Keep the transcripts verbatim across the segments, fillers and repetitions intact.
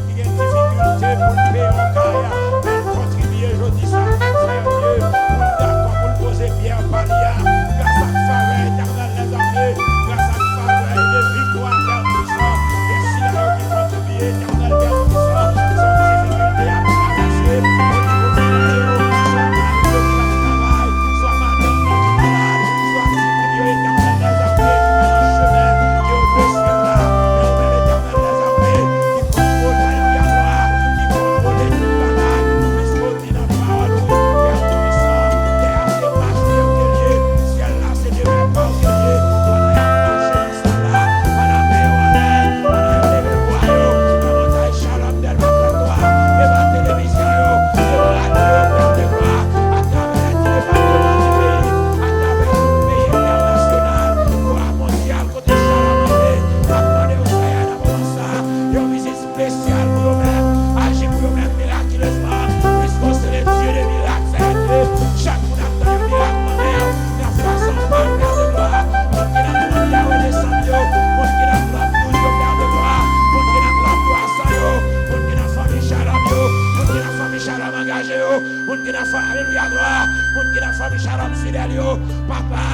ki gen difikilte pou l peye yon kay, men l kontribye jodi sa, Seyè Dye, pou l dakò pou l poze pyè pa li a, gras ak favè Etènèl dèzame, gras ak favè e viktwa Pè Pwisan, e sila yo ki kontribye, Etènèl Pè Pwisan, se yon difikilte y ap travèse, o nivo finan yo, swa mari yo ki p ap travay, swa madanm yo ki malad, swa timoun yo, Etènèl dèzame, ki pa nan chemen ke yo dwe swiv la, men ou menm, Etènèl dèzame, ki kontwole, alelouya, glwa, ki kontwole tout bagay, piske w di nan pawòl ou, Pè Toupisan, tè a se mache w ke l ye, syèl la se demè pa w ke l ye, pandan y ap mache nan syèl la, pandan men yo anlè, pandan yo leve vwa yo nan montay Shalom, Dèlma trannde twa, devan televizyon yo, devan radyo yo, Pè de glwa, atravè lè ti depatman di peyi, atravè tout peyi entènasyonal, kwa mondyal, kote Shalom rete, m ap mande w, Seyè, nan moman sa, yon vizit espesyal pou yo menm, aji pou yo menm mirakilezman, piske w se le Dye de mirak, Seyè Dye, chak moun ap tann yon mirak nan men w, nan fason pa w, Pè de glwa, moun ki nan glòb yawe desann yo, moun ki nan glòb wouz yo, Pè de glwa, moun ki nan glòb twa san yo, moun ki nan fanmi Shalom yo, moun ki nan fanmi Shalom angaje yo, moun ki nan fanmi, alelouya, glwa, moun ki nan fanmi Shalom fidèl yo, Papa,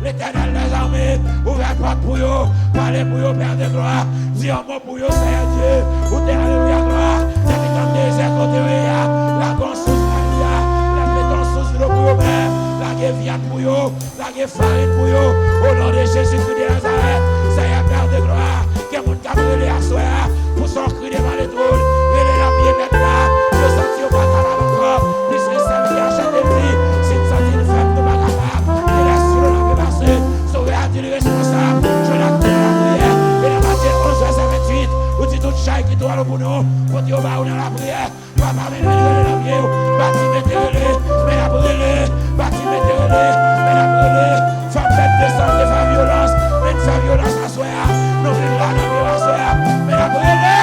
Letènèl dèzame, ouvè pòt pou yo, pale pou yo, Pè de glwa, di yon mo pou yo, Seyè Dye, ou te, alelouya, glwa, depi nan dezè kote yo ye a, lage yon sous, alelouya, lage yon sous dlo pou yo bwè, lage vyann pou yo, lage farin pou yo, o non de Jezikri de Nazarèt, Seyè Pè de glwa, gen moun k ap rele aswè a, pou sa w kri devan letwòn, rele nan pye mèt la, yo santi yo pa kapab ankò, piske sèvitè a chante l di, si n santi n fèb, nou pa kapab, e lè silo n ap pase, Sovè a di l responsab, jwenn ak tè lapriyè, e nan Matye onz vèsè venntuit, ou di tout chay ki twò lou pou nou, kote yo ba ou nan lapriyè, Papa, men vin rele nan pye w. Bati mete rele, men n ap rele. Bati mete rele, men n ap rele. Fè bèt desann, fè vyolans, men n fè vyolans aswè a. Nou vin la nan pye w aswè a, men n ap rele.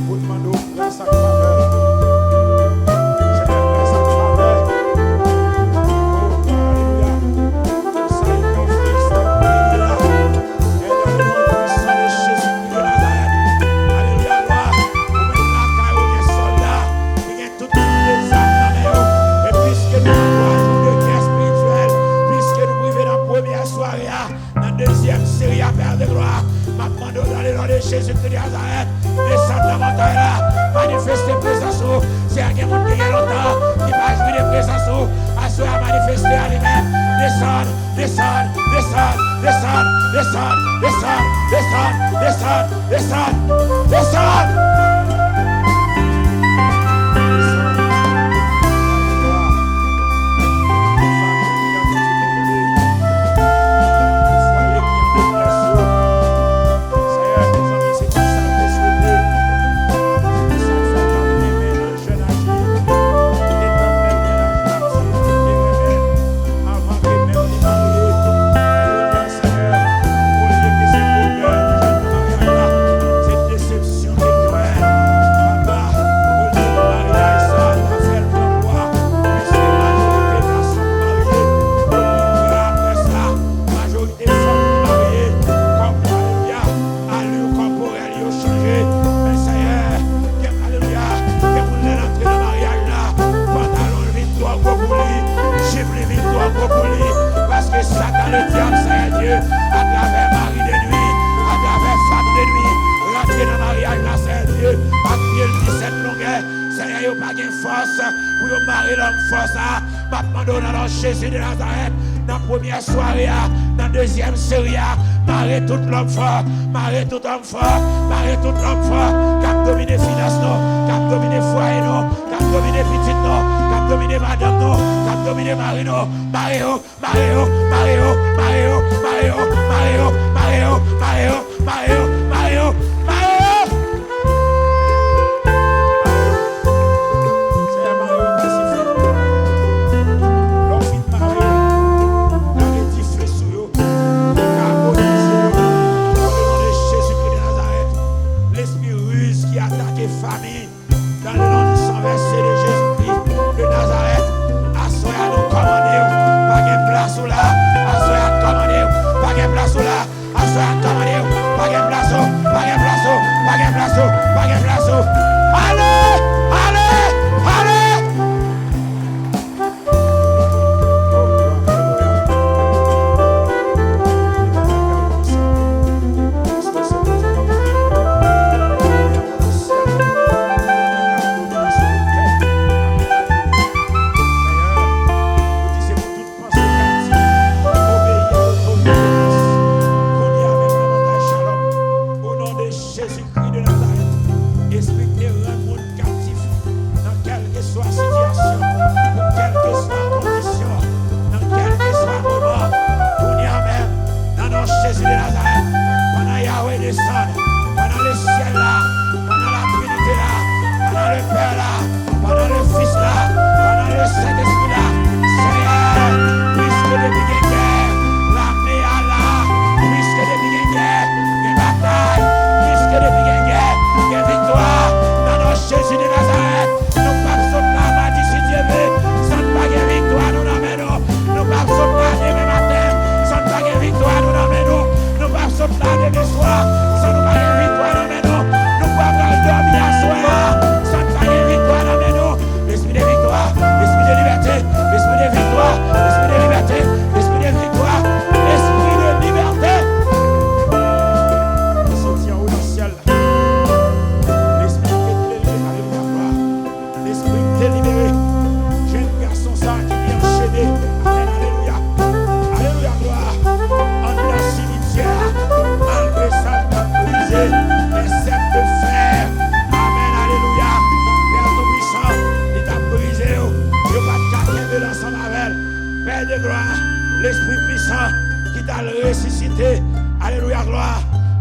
Pou n mande w gras ak favè. Senyè, gras ak favè. O, alelouya. Pou sa e konfyans nan peyi a. Nan non pwisan de Jezikri de Nazarèt. Alelouya, glwa. Ou menm lakay ou gen sòlda ki gen tout kalite zam nan men yo. E piske nou nan twa jou de gè espirityèl, piske nou rive nan premyè sware a, nan dezyèm seri a, Pè de glwa, m ap mande w, nan le non de Jezikri de Nazarèt, desann nan montay la, manifeste prezans ou. Seyè, gen moun ki gen lontan ki pa jwi de prezans ou. Aswè a, manifeste a li menm. Desann, desann, desann, desann. Desann, desann, desann, desann, desann. Jèn aji, ki te tann bèl mennaj la, ki te renmen avan ke menm li marye. Alelouya, Senyè, olye ke se bonè ki jwenn nan maryaj la, se desepsyon ke l jwenn. Papa, olye ke maryaj sa ta fè l pran pwa, piske majorite gason ki marye, yo pi gra apre sa, majorite fanm ki marye, kòm, alelouya, alè kòporèl yo chanje. Men Senyè, gen, alelouya, gen moun lè l antre nan maryaj la, pantalon l vin twò gwo pou li, jip li vin twò gwo pou li, paske Satan Ledyab, Senyè Dye, atravè mari de nwi, atravè fanm de nwi, rantre nan maryaj la, Senyè Dye, ak pye l disèt longè. Senyè, yo pa gen fòs pou yo mare lòm fò sa. M ap mande w nan non Jezi de Nazarèt, nan premyè sware a, nan dezyèm seri a, mare tout lòm fò, mare tout òm fò, mare tout lòm fò, k ap domine finans nou, k ap domine fwaye nou, k ap domine pitit nou, k ap domine madanm nou, k ap domine mari nou, mare yo, mare yo, mare yo, mare yo, mare yo, mare yo, mare yo, mare yo, mare yo, mare yo, mare yo. Senyè, mare yo pasifik. Lè w fin mare yo, lage dife sou yo. Kabonize yo. Nan le non de Jezikri de Nazarèt, lespri riz ki atake fanmi, dans le nom du sang versé de Jésus-Christ de Nazareth, aswè a nou kòmande w, pa gen plas ou la. Aswè a n kòmande w, pa gen plas ou la.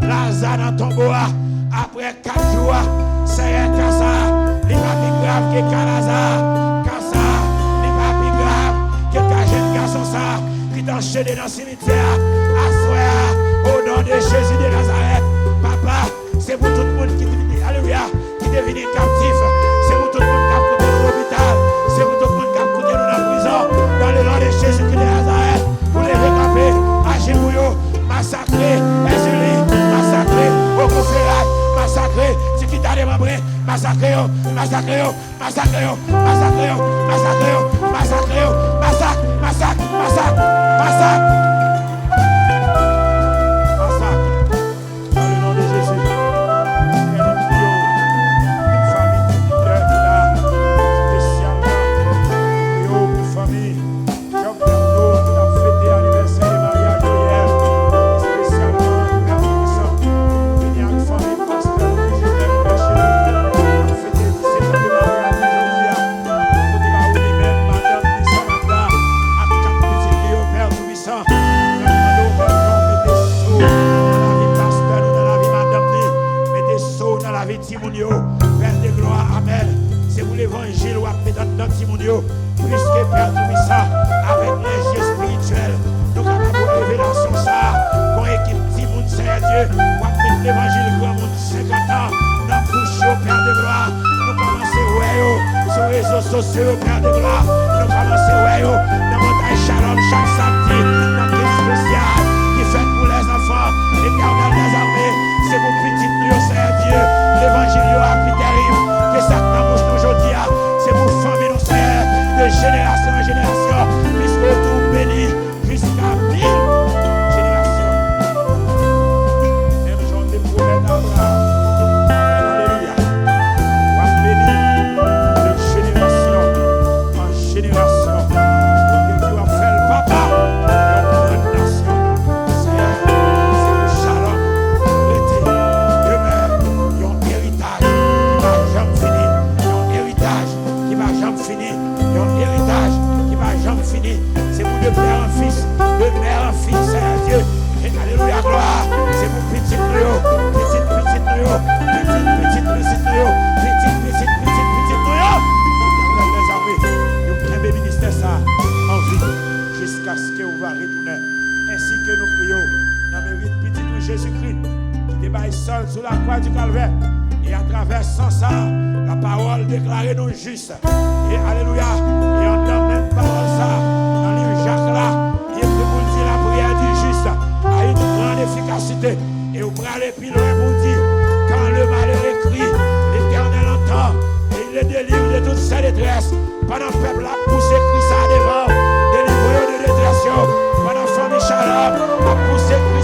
Laza nan tonbo a, apre kat jou a, Senyè, ka sa a, li pa pi grav ke ka Laza a. Ka sa a, li pa pi grav ke ka jèn gason sa a ki t anchene nan simityè a, aswè a, o non de Jezi de Nazarèt, Papa, se pou tout moun ki te vini, alelouya, ki te vini kaptif, se pou tout moun k ap koute nou lopital, se pou tout moun k ap koute nou nan prizon, dans le nom de Jésus-Christ de Nazareth, pou leve kanpe, aji pou yo, masakre Èzili, masakre Okoferat, masakre Tikita de Manbre, masakre yo, masakre yo, masakre yo, masakre yo, masakre yo, masakre yo, masak, masak, masak, masak. Masak. Dans le nom de Jésus. Pè, nou priye w pou fanmi Jupiter ki la, espesyalman, nou priye w pou fanmi Jovnèl Dou ki t ap fete anivèsè de maryaj yo yè, espesyalman, Pè Toupisan, vini ak fanmi pastè Louis Joseph Berger, k ap fete disèt an de maryaj li jodi a. Kote ba ou li menm, madanm li Samantha, ak kat pitit li yo, Pè Toupisan. N ap mande w, Pè, pou w mete so nan lavi pastè nou, nan lavi madanm li, mete so nan lavi timoun yo. Pè de glwa, amèn. Se pou levanjil w ap met anndan timoun yo. Pliske Pè Toupisan, avèk lèzye espirityèl, nou kapab wè revelasyon sa a. Gon ekip timoun, Seyè Dye, w ap met levanjil granmoun senkant an nan bouch yo, Pè de glwa. Nou kòmanse wè yo sou rezo sosyo yo, Pè de glwa. Nou kòmanse wè yo nan Montay Chalòm chak samdi, nan kin espesyal ki fèt pou lèzanfan. Letènèl dèzame, se pou pitit nou yo, Seyè Dye, levanjil yo a pi tèrib ke sa k nan bouch nou jodi a. Se pou fanmi nou, Seyè, de jenerasyon an jenerasyon, piske w di w beni jiska mil jenerasyon. Menm jan w te pwomèt Abraram. Amèn, alelouya. W ap beni de jenerasyon an jenerasyon. Ou te di w ap fè l papa yon grann nasyon. Seyè, se pou Shalom rete, demè yon eritaj ki pa janm fini, yon eritaj ki pa janm fini, yon eritaj ki pa janm fini. Se pou de pè an fis, de mè an fi, Seyè Dye. E alelouya, glwa. Se pou pitit nou yo, pitit pitit nou yo, pitit pitit pitit nou yo, pitit pitit pitit pitit nou yo. Letènèl dèzame, yo kenbe ministè sa a an vi jiskaske ou va retounen. Ensi ke nou priye w nan merit pitit ou Jezikri, ki te bay san l sou lakwa di Kalvè, e atravè san sa a, lapawòl deklare nou jis. E alelouya, e anndan menm pawòl sa a, nan liv Jak la, li ekri pou l di, la prière du juste a une grande efficacité. E ou prale pi lwen pou w di, quand le malheureux crie, l'Éternel entend et il le délivre de toutes ses détresses. Pandan pèp la ap pouse kri sa a devan w, delivre yo de detrès yo. Pandan fanmi Shalom ap pouse kri